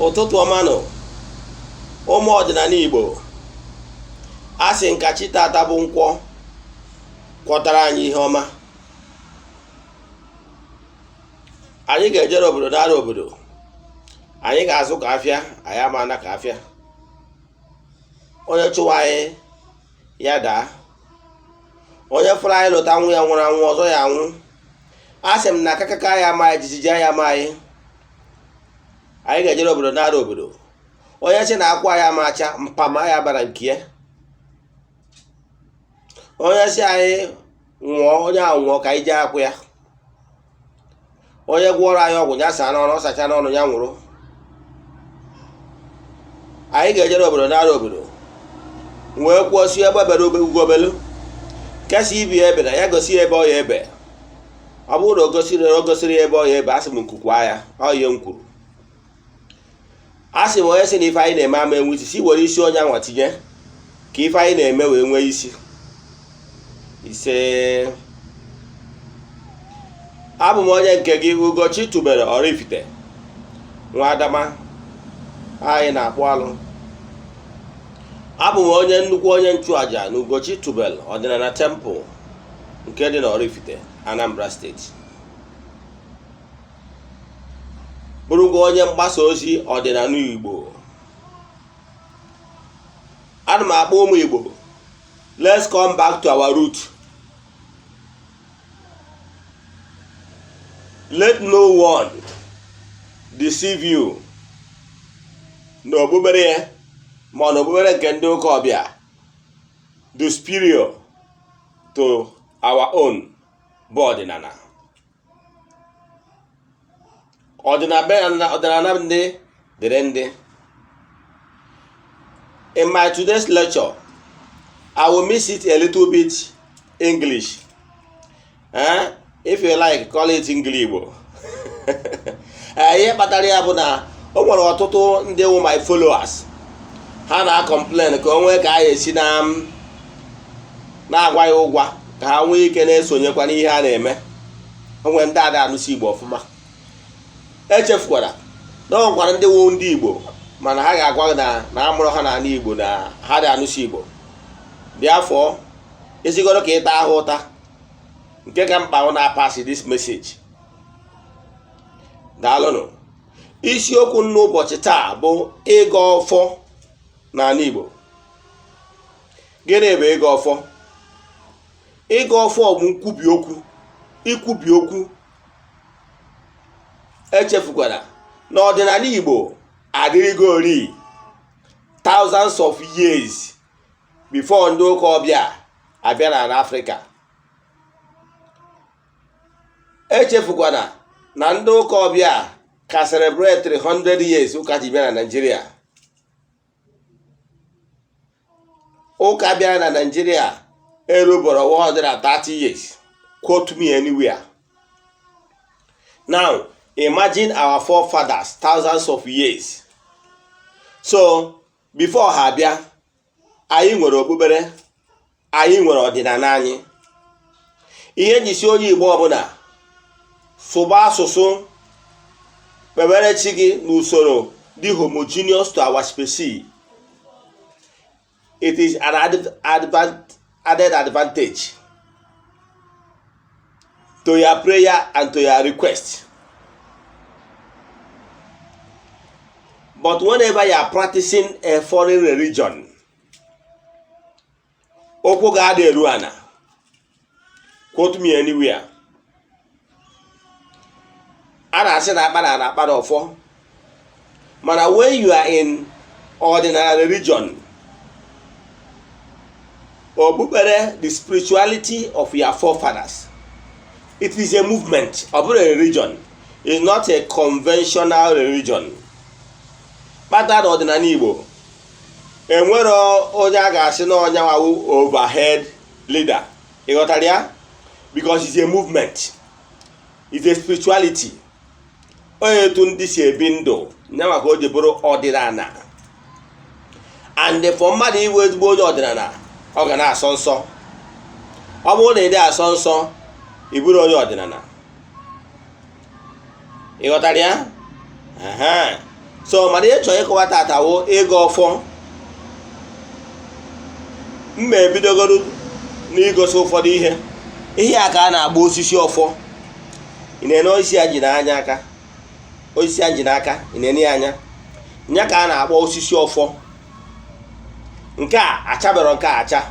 Ụtụtụ ọma nụ, ụmụ ọdịnala Igbo. A sị m ka chi tata bụ nkwọ kwọtara anyị ihe ọma. Anyị ga-ejere obodo nara obodo. Anyị ga-azụ ka afịa, anyị ama ana ka afịa. Onye chụwa anyị ya daa. Onye fụrụ anyị lụta nwa ya nwụrụ anwụ ọzọ ya anwụ. A sị m na akakaka ya ama anyị, jijiji ya ama anyị. Anyị ga-ejere obodo nara obodo. Onye sị na akwụ anyị ama acha, mpama ya bara nke ya. Onye sị anyị nwụọ, onye ahụ nwụọ ka anyị jee akwụ ya. Onye gwọrọ anyị ọgwụ ya saa n'ọnụ, ọ sacha n'ọnụ ya nwụrụ. Anyị ga-ejere obodo nara obodo, wee kwuo sị egbe bere ugo belu, nke sị ibe ya ebena, ya gosi ya ebe ọ ya ebe. Ọ bụrụ na o gosiri ya ebe ọ ya ebe, asị m nku kwaa ya. Ọ ihe m kwuru. Asị m onye sị na ife anyị na-eme ama enwe isi, si were isi onye anwa tinye ka ife anyị na-eme wee nwee isi. Ise. Abụ m onye nke gị, Ugochi tubelu Oraifite, nwa Adama anyị na-akpụ alụ. Abụ m onye nnukwu onye nchụaja na Ugochi tubelu ọdịnala temple nke dị na Oraifite, Anambra steeti, bụrụkwa onye mgbasa ozi ọdịnala Igbo. Ana m akpọ ụmụ Igbo, let's come back to our root. Let no one deceive you na okpukpere ya ma ọ na okpukpere nke ndị ụka ọbịa the superior to our own bụ ọdịnala. Ọdịnala ndị dịrị ndị. In my today's lecture, I will mix it a little bit English. Eh? If you like, call it English Igbo. Ihe kpatara ya bụ na o nwere ọtụtụ ndị wụ my followers, ha na-complain ka o nwee ka a esi na na-agwa ya ụgwa ka ha nwee ike na-esonyekwa n'ihe a na-eme. O nwere ndị ada anụsi Igbo ọfụma. Echefukwara na o nwekwara ndị wụ ndị Igbo, mana ha ga-agwa gị na na amụrụ ha n'ala Igbo, na ha dị anụsi Igbo. Therefore, ezigoro ka ịta ahụ ụta nke ka mkpa ọ na-pass this message. Daalụnụ. Isiokwu n'ụbọchị taa bụ ịgọ ọfọ n'ala Igbo. Gịnị bụ ịgọ ọfọ? Ịgọ ọfọ bụ nkwubi okwu, ikwubi okwu. Echefukwara na ọdịnala Igbo adịrịgori thousands of years before ndị ụka ọbịa abịa n'ala Afrịka. Echefukwana na ndị ụka ọbịa ka celebrate 300 years ụka ji bịa na Naịjirịa. Ụka bịara na Naịjirịa eruboro 130 years. Quote me anywhere. Now imagine our forefathers, thousands of years. So before ha bịa, anyị nwere okpukpere, anyị nwere ọdịnala anyị. Ihe m ji sị onye Igbo ọbụla sụba asụsụ, kpebere chi gị n'usoro dị homogeneous to our species, it is an added advantage to your prayer and to your request. But whenever you are practicing a foreign religion, ụkwụ ga-ada eru ana. Quote me anywhere. A na-asị na akpara na akpara ọfọ, mana when you are in ọdịnala religion, okpukpere, the spirituality of your forefathers, it is a movement. Ọ bụrụ a religion, is not a conventional religion. Kpata na ọdịnala Igbo enwero onye a ga-asị na ọ nya wụ overhead leader. Ị ghọtara ya? Because it's a movement, it's a spirituality. Onye etu ndị si ebi ndụ ya maka o ji bụrụ ọdịnala. And for mmadụ ịwụ ezigbo onye ọdịnala, ọ ga na-asọ nsọ. Ọ bụrụ na ị dị asọ nsọ, ị bụrụ onye ọdịnala. Ị ghọtara ya? So mana ihe chọrọ ịkọwa tata wụ ịgọ ọfọ. Mma ebidogoro n'igosi ụfọdụ ihe. Ihe a ka a na-agba osisi ọfọ. Ị na-ene osisi a ji n'anya aka, osisi a ji n'aka, ị na-ene ya anya, nya ka a na-akpọ osisi ọfọ. Nke a achabero, nke a acha.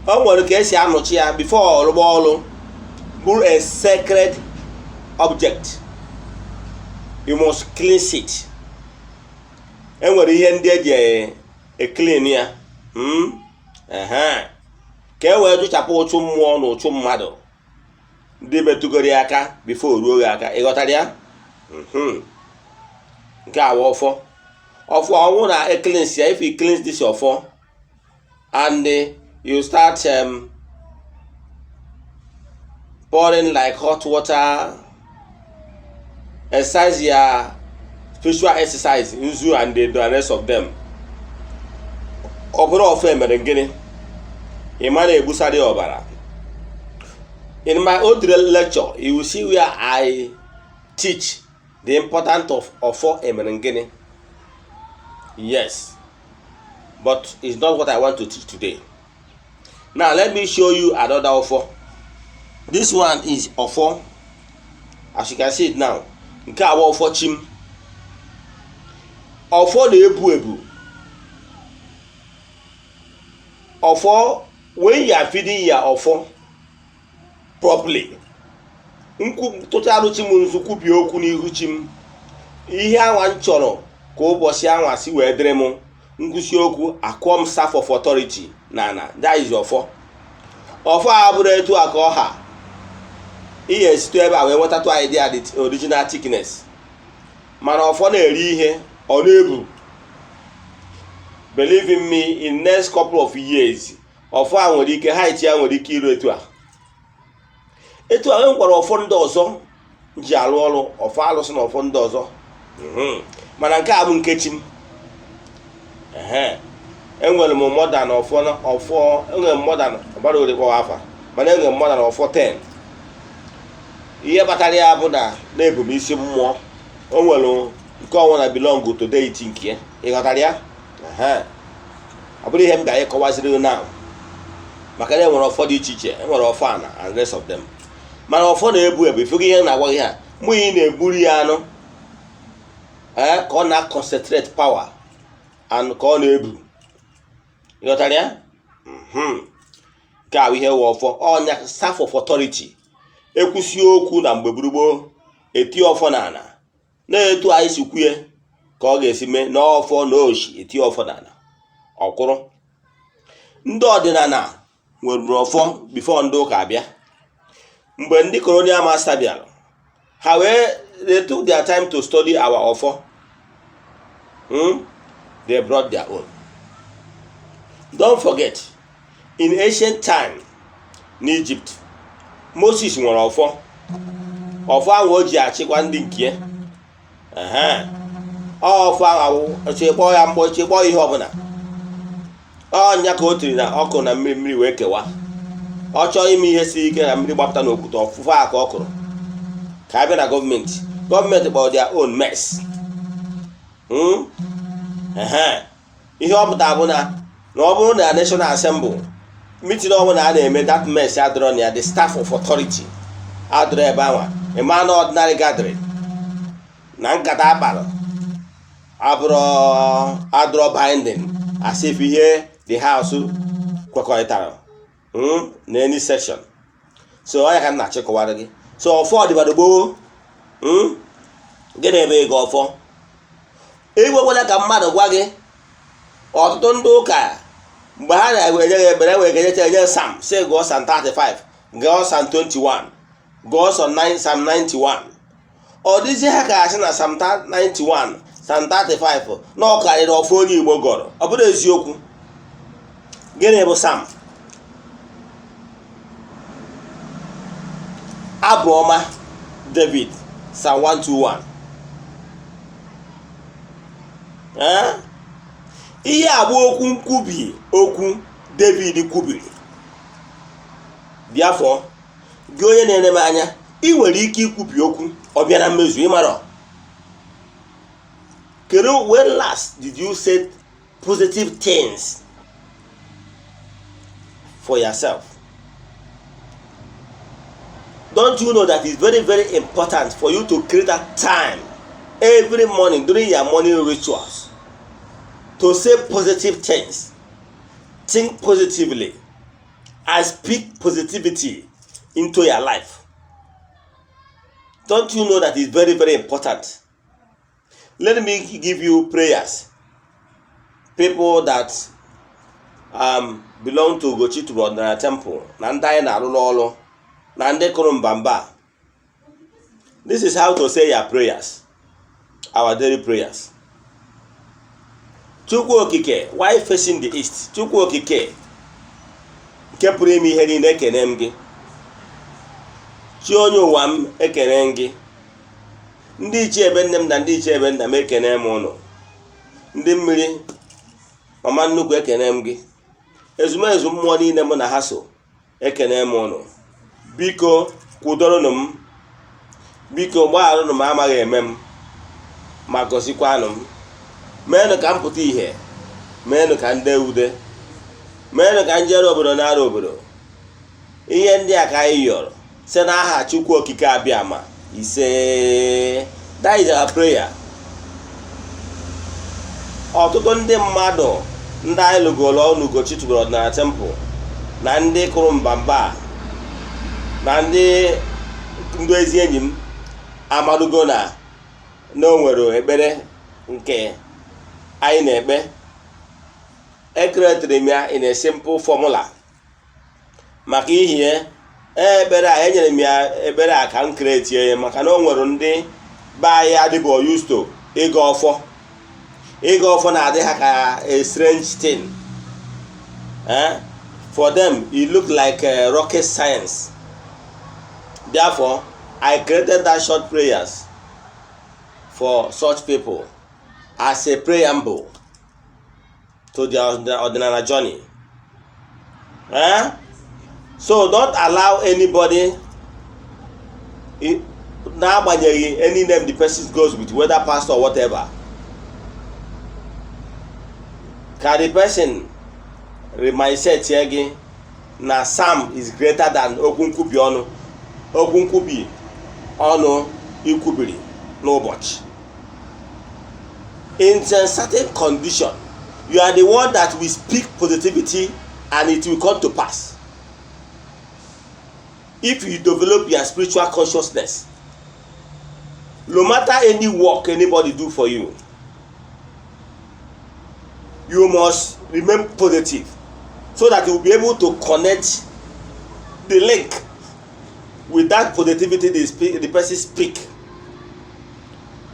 O nwere ka esi anụchi ya before ọrụgba ọrụ bụrụ a sacred object. You must cleanse it. Enwere ihe ndị eji e-clean ya, ka e wee jụchapụ ụchụ mmụọ na ụchụ mmadụ ndị metụgoro ya aka before ruo ya aka. Ịghọtara ya? Nke a wụ ọfọ. Ọfọ ọnwụ na e-cleanse ya. If you cleanse this ọfọ and you start pouring like hot water, exercise your spiritual exercise, nzu and the rest of them, ọ bụrụ ọfọ emere gịnị, ị ma na-egbusara ya ọbara. In my old lecture, you will see where I teach the importance of ọfọ emere gịnị. Yes, but it's not what I want to teach today. Now let me show you another ọfọ. This one is ọfọ, as you can see it now. Nke a bụ ọfọ chim. Ọfọ na-ebu ebu. Ọfọ, when you are feeding your ọfọ properly, nkwụ tụcharụ chi m nzu, kwubie okwu n'ihu chi m, ihe anwa m chọrọ ka ụbọchị anwa si wee dịrị m, nkwụsị okwu, akụọ m staff of authority na ana. That is ọfọ. Ọfọ a bụrụ etu a ka ọ ha, ị ga-esite ebe a wee nwetatụ idea the original thickness. Mana ọfọ na-eri ihe, ọ na-ebu. Believe in me, in next couple of years, ọfọ a nwere ike height ya nwere ike iru etu a, etu a. E nwekwara ọfọ ndị ọzọ ji arụ ọrụ, ọfọ alụsị na ọfọ ndị ọzọ. Mana nke a bụ nkechi m. Ehe, enwere m more than ọfọ. Ọfọ enwere m more than ọgbara ore kpọwa afa, mana enwere m more than ọfọ 10. Ihe kpatara ya bụ na na-ebu m isi mmụọ. O nwere nke ọnwa na belong to deity nke ya. Ị ghọtara ya? Ehe, ọ bụrụ ihe m bịara ịkọwaziri now, maka na enwere ọfọ dị iche iche, enwere ọfọ ana and rest of them. Mana ọfọ na-ebu ebu. Ifugo ihe m na-agwa gị ha, mụ ị na-egburu ya anụ, ee, ka ọ na-concentrate power and ka ọ na-ebu. Ịghọtara ya? Nke a bụ ihe wụ ọfọ. Ọnya staff of authority. Ekwusi okwu na mgbe gburugburu, eti ọfọ n'ala, na-etu anyị si kwue ka ọ ga-esi mee n'ọfọ na oshi eti ọfọ n'ala ọkwụrụ. Ndị ọdịnala nwere ọfọ before ndị ụka abịa. Mgbe ndị colonial master bịara, ha wee, they took their time to study our ọfọ. They brought their own. Don't forget, in ancient time n'Egypt, Moses nwere ọfọ. Ọfọ ahụ o ji achịkwa ndị nke ya. Ehe. Ọfọ ahụ chịkpọọ ya mgbọ, chịkpọọ ihe ọbụla, ọnya ka o tiri na ọkụ na mmiri, mmiri wee kewa. Ọ chọọ ime ihe siri ike na mmiri gbapụta n'okwute, ọfụfụ a ka ọ kụrụ. Ka a bịa na gọọmenti, gọọmenti kpọrọ their own mace. Ehe, ihe ọ pụtara bụ na ọ bụrụ na National Assembly meeting ọbụla a na-eme, that mace adịrọ na ya, the staff of authority adịrọ ebe ahụ, ịma na ordinary gathering na nkata akpara abụrụ adịrọ binding as if ihe the house kwekọrịtara na any section. So ọ ya ka m na-achịkọwara gị. So ọfọ dịbara gboo. Gịnị ebe ịga ọfọ? Igwekwela ka mmadụ gwa gị. Ọtụtụ ndị ụka, mgbe ha na-enye gị ekpere, nwere ike enyecha enye Psalm, si gụọ Psalm 35, gụọ Psalm 21, gụọ Psalm 9, Psalm 91. Ọ dịzie ha ka asị na Psalm 91, Psalm 35 na ọ karịrị ọfọ onye Igbo gọrọ. Ọ bụrụ eziokwu, gịnị bụ Psalm? Abụ ọma David, Psalm 121. Ee, ihe a bụ okwu nkwubi, okwu David kwubiri. Bịafọ gị onye na-ene m anya, ị nwere ike ikwubi okwu, ọ bịa na mmezu. Ịmara Kedu when last did you say positive things for yourself? Don't you know that it's very, very important for you to create that time every morning during your morning rituals to say positive things, think positively and speak positivity into your life? Don't you know that it's very, very important? Let me give you prayers. People that belong to Ugochi Ọdịnala Temple na ndị anyị na-arụrụ ọrụ na ndị kụrụ mbamba, this is how to say your prayers, our daily prayers. Chukwu Okike, while facing the east. Chukwu Okike nke pụrụ ime ihe niile, ekene m gị. Chi onye ụwa m, ekene m gị. Ndị ichie ebe nne m na ndị ichie ebe nna m, ekene m ụnụ. Ndị mmiri, mama nnukwu, ekene m gị. Ezumezu mmụọ niile mụ na ha so, ekene m ụnụ. Biko kwudoronụ m, biko gbagharụnụ m amaghị eme m, ma gọzikwanụ m. Meenụ ka m pụta ìhè, meenụ ka m dee ude, meenụ ka m jere obodo nara obodo. Ihe ndị a ka anyị yọrọ site n'aha Chukwu Okike Abịama. Ise. That is our prayer. Ọtụtụ ndị mmadụ, ndị anyị lụgoro ọnụ Ugochi tubelu ọdịnala temple na ndị kụrụ mbamba na ndị ezi enyi m amadugo na o nwere ekpere nke anyị na-ekpe. Ecreateri m ya in a simple formula maka ihie ekpere a. Enyere m ya ekpere a ka m createie ya maka na o nwere ndị be anyị adịbụ used to ịga ọfọ. Ịga ọfọ na-adị ha ka a strange thing, eh? For them it look like a rocket science. Therefore, I created that short prayers for such people as a preamble to their ọdịnala journey, eh? So don't allow anybody, n'agbanyeghị any name the person goes with, whether pastor or whatever, ka the person remindset ya gị na Psalm is greater than okwu nkwubi ọnụ, okwu nkwubi ọnụ ikwubiri n'ụbọchị. In a certain condition, you are the one that will speak positivity and it will come to pass if you develop your spiritual consciousness. No matter any work anybody do for you, you must remain positive so that you will be able to connect the link with that positivity the person speak.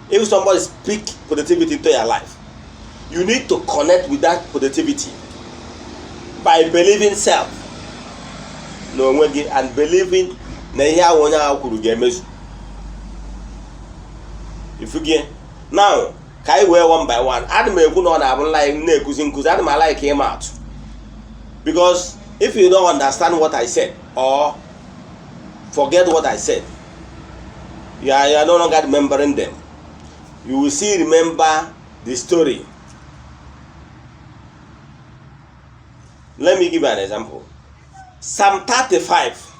If somebody speak positivity into your life, you need to connect with that positivity by believing self n'onwe gị and believing na ihe ahụ onye ahụ kwuru ga-emezu. Ifugie now, ka anyị wee one by one. Ana m ekwu na ọ na-abụ like na-ekuzi nkuzi, ana m alike ịma atụ, because if you don't understand what I said or forget what I said, you are no longer remembering them. You will still remember the story. Let me give you an example. Psalm 35: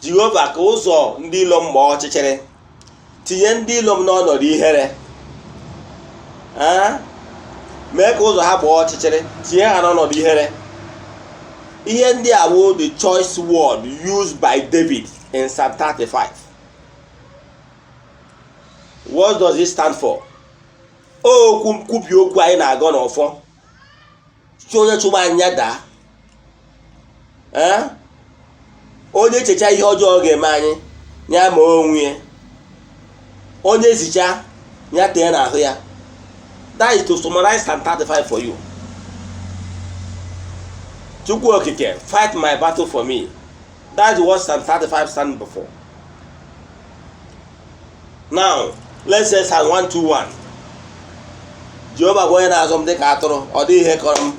Jehova, ka ụzọ ndị ilo m gbaa ọchịchịrị, tinye ndị ilo m n'ọnọdụ ihere. Ah? Mee ka ụzọ ha gbaa ọchịchịrị, tinye ha n'ọnọdụ ihere. Ihe ndị a bụ the choice word used by David in Psalm 35. What does it stand for? Okwu nkwubi okwu anyị na-agọ n'ọfọ. Chi onye chụma anya daa. Ee, onye echecha ihe ọjọọ ga-eme anyị, ya ma onwe ya. Onye zicha ya tee n'ahụ ya. That is to summarize Psalm 35 for you. Chukwu Okike, fight my battle for me. That's what Psalm 35 stand for. Now let's say Psalm 121: Jehova bụ onye na-azụ m dịka atụrụ, ọ dịghị ihe kọrọ m.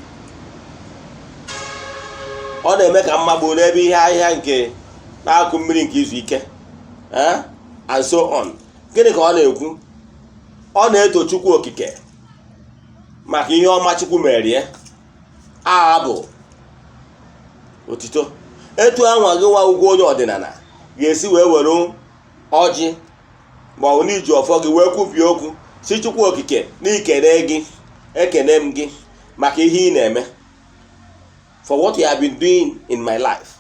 Ọ na-eme ka m magbuo n'ebe ihe ahịhịa nke na-akụ mmiri nke izu ike, eh? And so on. Gịnị ka ọ na-ekwu? Ọ na-eto Chukwu Okike maka ihe ọma Chukwu mere ya. Abụ otito etu anwa gị nwa ugwu onye ọdịnala ga-esi wee were ọjị ma ọ bụ n'iji ọfọ gị wee kwubie okwu si Chukwu Okike na ikene gị, ekene m gị maka ihe ị na-eme, for what you have been doing in my life.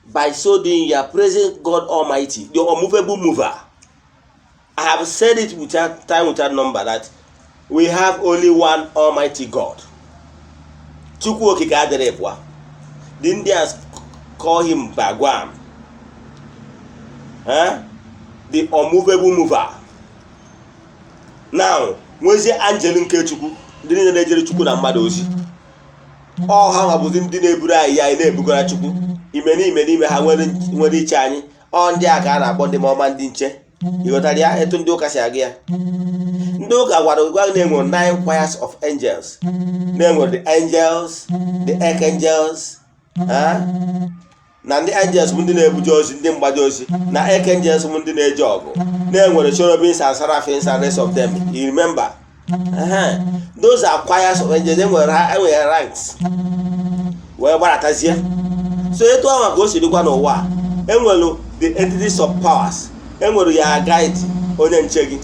By so doing, you are praising God Almighty, the unmovable mover. I have said it without time, without number, that we have only one Almighty God. Chukwu Okike adịrị pụa. The Indians call him Bhagwan, eh? The unmovable mover. Now nwezie angel nke Chukwu, ndị niile na-ejere Chukwu na mmadụ ozi. Ọ ha nwa bụzi ndị na-eburu anyị ya, anyị na-ebugara Chukwu ime n'ime n'ime ha nwere iche anyị. Ọ ndị a ka a na-akpọ ndị ọma, ndị nche. Ịghọtara ya? Etu ndị ụka si aga ya, ndị ụka gwara gwa na enwere nine choirs of angels, na-enwere the angels, the archangels, ah? Na ndị angels bụ ndị na-ebuje ozi, ndị mgbaji ozi, na archangels bụ ndị na-eje ọgụ, na-enwere cherubims and seraphims and rest of them, you remember? Those are choirs of angels. Enwere ha, enwere ranks wee gbaratazie. So etu ahụ ka o si dịkwa n'ụwa a, enwere the entities of powers, enwere ya guide, onye nche gị,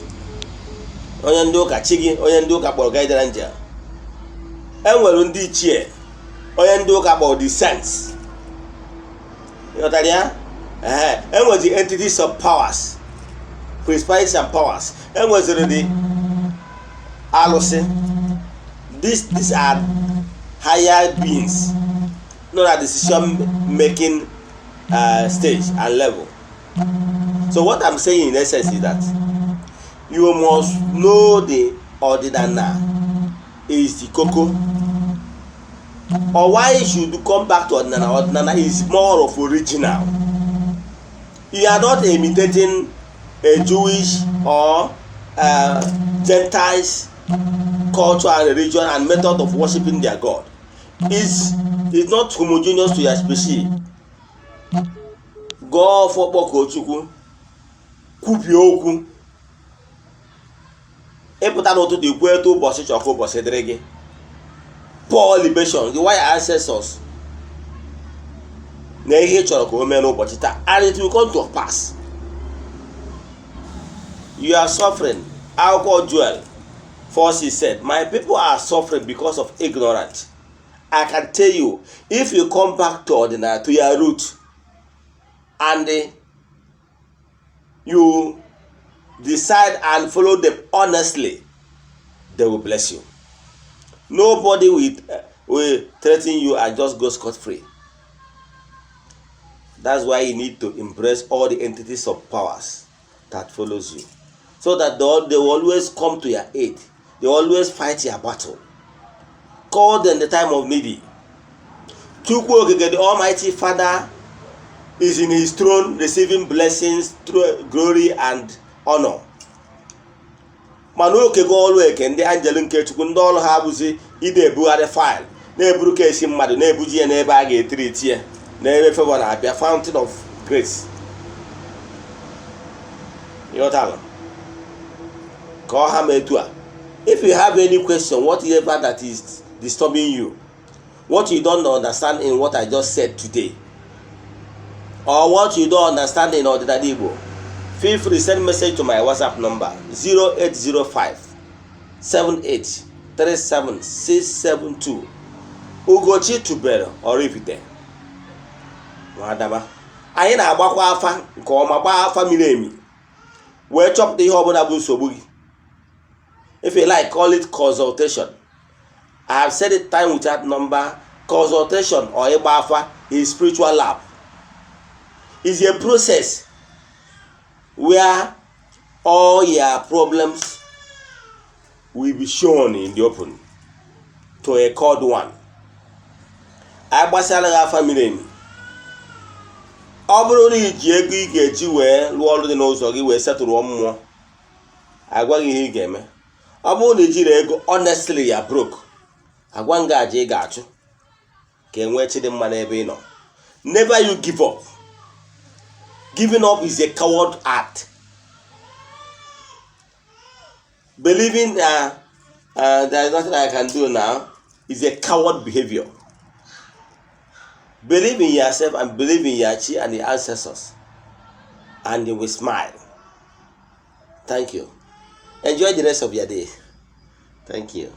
onye ndị ụka chi gị, onye ndị ụka kpọrọ guardian angel. Enwere ndị ichie, onye ndị ụka kpọrọ the saints. Ịghọtara ya? Ee, enwezi entities of powers, principalities and powers. Enweziri the alụsị. These are higher beings nọ na decision making stage and level. So what I'm saying in essence is that you must know the ọdịnala is the koko, or why you should come back to ọdịnala. Ọdịnala is more of original. You are not imitating a Jewish or Gentiles culture and religion and method of worshiping their God. Is not homogeneous to your species. Gọọ ọfọ, kpọkuo Chukwu, kwubie okwu. Ịpụta n'ụtụtụ, ikwu etu ụbọchị chọrọ ka ụbọchị dịrị gị. Pour libation gị, why ancestors na ihe ị chọrọ ka o mee n'ụbọchị taa, and it will come to pass. You are suffering. Akwụkwọ Joel 4:6 said, "My people are suffering because of ignorance." I can tell you, if you come back to ọdịnala, to your root, and you decide and follow them honestly, they will bless you. Nobody will threaten you and just go scot-free. That's why you need to embrace all the entities of powers that follows you, so that they will always come to your aid. They always fight your battle. Call them the time of needy. Chukwu Okike, the Almighty Father, is in his throne receiving blessings through glory and honor. Mana okego ọrụ eke ndị angel nke Chukwu, ndị ọrụ ha bụzi ide ebugharị file, na-eburu case mmadụ, na-ebuji ya n'ebe a ga-etiriti ya, n'ebe favor na-abịa, fountain of grace. Ịghọtala ka ọ ha ma etu a? If you have any question, whatever that is disturbing you, what you don't understand in what I just said today, or what you don't understand in ọdịnala Igbo, feel free, send message to my WhatsApp number 0805 78 37 672. Ugochi Tubelu Oraifite Nwadama. Anyị na-agbakwa afa nke ọma, gbaa afa miri emi wee chọpụta ihe ọbụla bụ nsogbu gị. If you like, call it consultation. I have said it time without number, consultation or ịgba afa is spiritual lab, is a process where all your problems will be shown in the open to a called one. Anyị gbasara gị afa miri emi. Ọ bụrụ na iji ego ị ga-eji wee rụọ ọrụ dị n'ụzọ gị, wee setụrụọ mmụọ, agwa gị ihe ị ga-eme. Ọ bụrụ na ijiri ego, honestly, ya broke, agwa nga aja ị ga-achụ ka e nwee chi dị mma n'ebe ị nọ. Never you give up. Giving up is a coward act. Believing there is nothing I can do now is a coward behavior. Believe in yourself and believe in your chi and the ancestors, and you will smile. Thank you. Enjoy the rest of your day. Thank you.